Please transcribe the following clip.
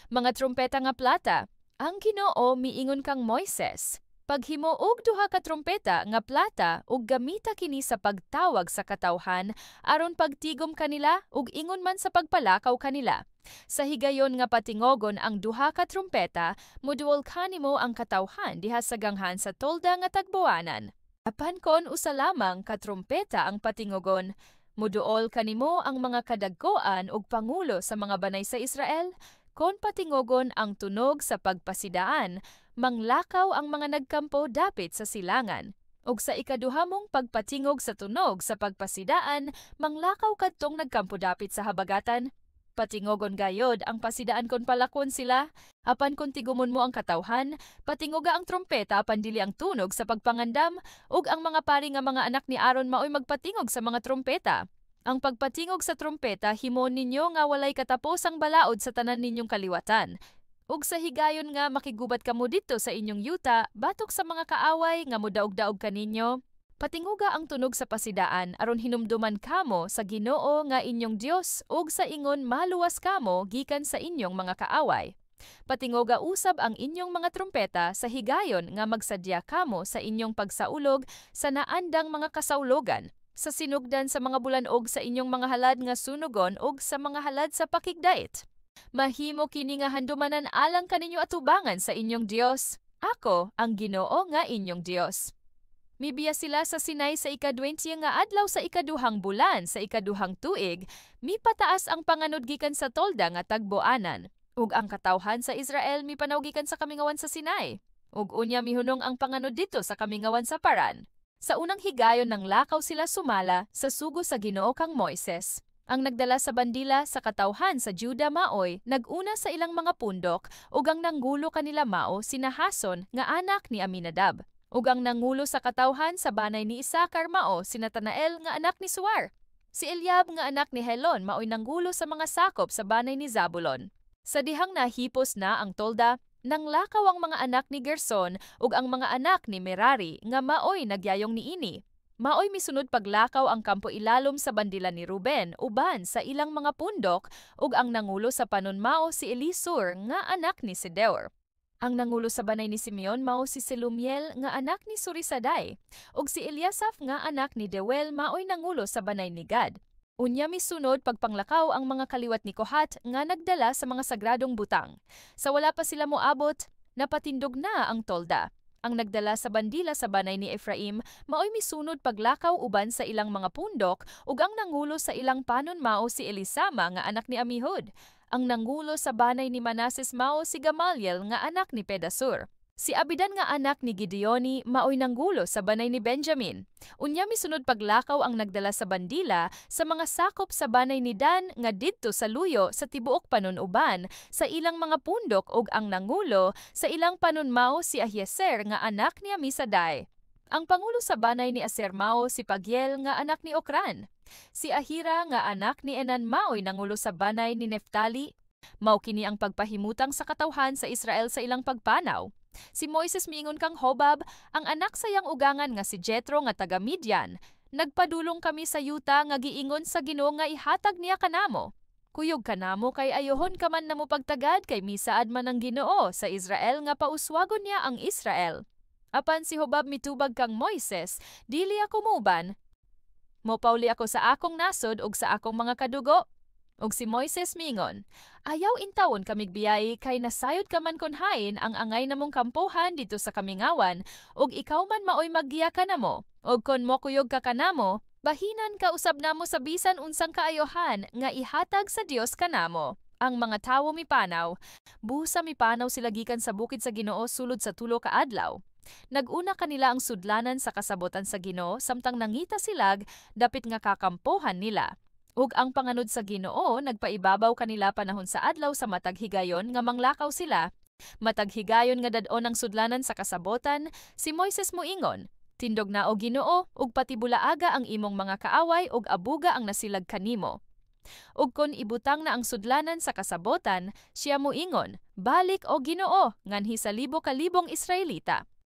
Mga trumpeta nga plata. Ang Ginoo miingon kang Moises: "Paghimo og duha ka trumpeta nga plata ug gamita kini sa pagtawag sa katawhan aron pagtigom kanila ug ingon man sa pagpalakaw kanila. Sa higayon nga patingogon ang duha ka trumpeta, moduol kanimo ang katawhan diha sa ganghan sa tolda nga tagbuanan. Apan kon usa lamang ka trumpeta ang patingogon, muduol kanimo ang mga kadagkoan ug pangulo sa mga banay sa Israel. Kon patingogon ang tunog sa pagpasidaan, manglakaw ang mga nagkampo dapit sa silangan. Ug sa ikaduha mong pagpatingog sa tunog sa pagpasidaan, manglakaw kadtong nagkampo dapit sa habagatan. Patingogon gayod ang pasidaan kon palakwon sila. Apan kon tigumon mo ang katawhan, patingoga ang trumpeta apan dili ang tunog sa pagpangandam, ug ang mga pari nga mga anak ni Aaron maoy magpatingog sa mga trumpeta. Ang pagpatingog sa trumpeta himon ninyo nga walay katapusang balaod sa tanan ninyong kaliwatan. Ug sa higayon nga makigubat kamo didto sa inyong yuta batok sa mga kaaway nga modaog-daog kaninyo, patinguga ang tunog sa pasidaan aron hinumduman kamo sa Ginoo nga inyong Dios ug sa ingon maluwas kamo gikan sa inyong mga kaaway. Patingoga usab ang inyong mga trumpeta sa higayon nga magsadya kamo sa inyong pagsaulog sa naandang mga kasaulogan, sa sinugdan sa mga bulan og sa inyong mga halad nga sunugon og sa mga halad sa pakigdait. Mahimo kini nga handumanan alang kaninyo atubangan sa inyong Dios. Ako ang Ginoo nga inyong Dios." Mibiya sila sa Sinai sa ika-20 nga adlaw sa ikaduhang bulan sa ikaduhang tuig, mipataas ang panganod gikan sa tolda nga tagboanan. Ug ang katawhan sa Israel mipanaw gikan sa kamingawan sa Sinai. Ug unya mihunong ang panganod didto sa kamingawan sa Paran. Sa unang higayon nanglakaw sila sumala sa sugo sa Ginoo kang Moises. Ang nagdala sa bandila sa katawhan sa Juda maoy nag-una sa ilang mga pundok ug ang nangulo kanila mao si Nahason nga anak ni Aminadab. Ug ang nangulo sa katawhan sa banay ni Isakar mao si Natanael nga anak ni Suar. Si Eliab nga anak ni Helon maoy nangulo sa mga sakop sa banay ni Zabulon. Sa dihang nahipos na ang tolda, nanglakaw ang mga anak ni Gerson ug ang mga anak ni Merari nga maoy nagyayong niini. Maoy misunod paglakaw ang kampo ilalom sa bandila ni Ruben uban sa ilang mga pundok ug ang nangulo sa panon mao si Elisur nga anak ni Sedeur. Ang nangulo sa banay ni Simeon mao si Selumiel nga anak ni Surisaday ug si Eliasaph nga anak ni Deuel maoy nangulo sa banay ni Gad. Unya misunod pagpanglakaw ang mga kaliwat ni Kohat nga nagdala sa mga sagradong butang. Sa wala pa sila moabot, napatindog na ang tolda. Ang nagdala sa bandila sa banay ni Efraim maoy misunod paglakaw uban sa ilang mga pundok ug ang nangulo sa ilang panon mao si Elisama nga anak ni Amihud. Ang nangulo sa banay ni Manases mao si Gamaliel nga anak ni Pedasur. Si Abidan nga anak ni Gideoni maoy nanggulo sa banay ni Benjamin. Unya misunod paglakaw ang nagdala sa bandila sa mga sakop sa banay ni Dan nga didto sa luyo sa tibuok panon uban sa ilang mga pundok ug ang nangulo sa ilang panon mao si Ahieser nga anak ni Amisaday. Ang pangulo sa banay ni Aser mao si Pagiel nga anak ni Okran. Si Ahira nga anak ni Enan maoy nangulo sa banay ni Neftali. Mao kini ang pagpahimutang sa katawhan sa Israel sa ilang pagpanaw. Si Moises miingon kang Hobab, ang anak sa iyang ugangan nga si Jetro nga taga Midian: "Nagpadulong kami sa yuta nga giingon sa Ginoo nga ihatag niya kanamo. Kuyog kanamo kay ayohon ka man namo pagtagad kay misaad man ang Ginoo sa Israel nga pauswagon niya ang Israel." Apan si Hobab mitubag kang Moises, "Dili ako muuban. Mopauli ako sa akong nasod ug sa akong mga kadugo." Ug si Moises mingon, "Ayaw intawon kamig biyahe kay nasayod ka man kon hain ang angay namong kampuhan didto sa kamingawan ug ikaw man maoy maggiya kanamo. Ug kon mokuyog ka kanamo, bahinan ka usab namo sa bisan unsang kaayohan nga ihatag sa Dios kanamo." Ang mga tawo mipanaw. Busa mipanaw sila gikan sa bukid sa Ginoo sulod sa 3 ka adlaw. Nag-una kanila ang sudlanan sa kasabotan sa Ginoo samtang nangita silag dapit nga kakampohan nila. Ug ang panganod sa Ginoo nagpaibabaw kanila panahon sa adlaw sa matag higayon nga manglakaw sila. Matag higayon nga dad-on ang sudlanan sa kasabotan, si Moises moingon, "Tindog na, o Ginoo, ug patibulaaga ang imong mga kaaway ug abuga ang nasilag kanimo." Ug kon ibutang na ang sudlanan sa kasabotan, siya moingon, "Balik, o Ginoo, nganhi sa libo ka libong Israelita."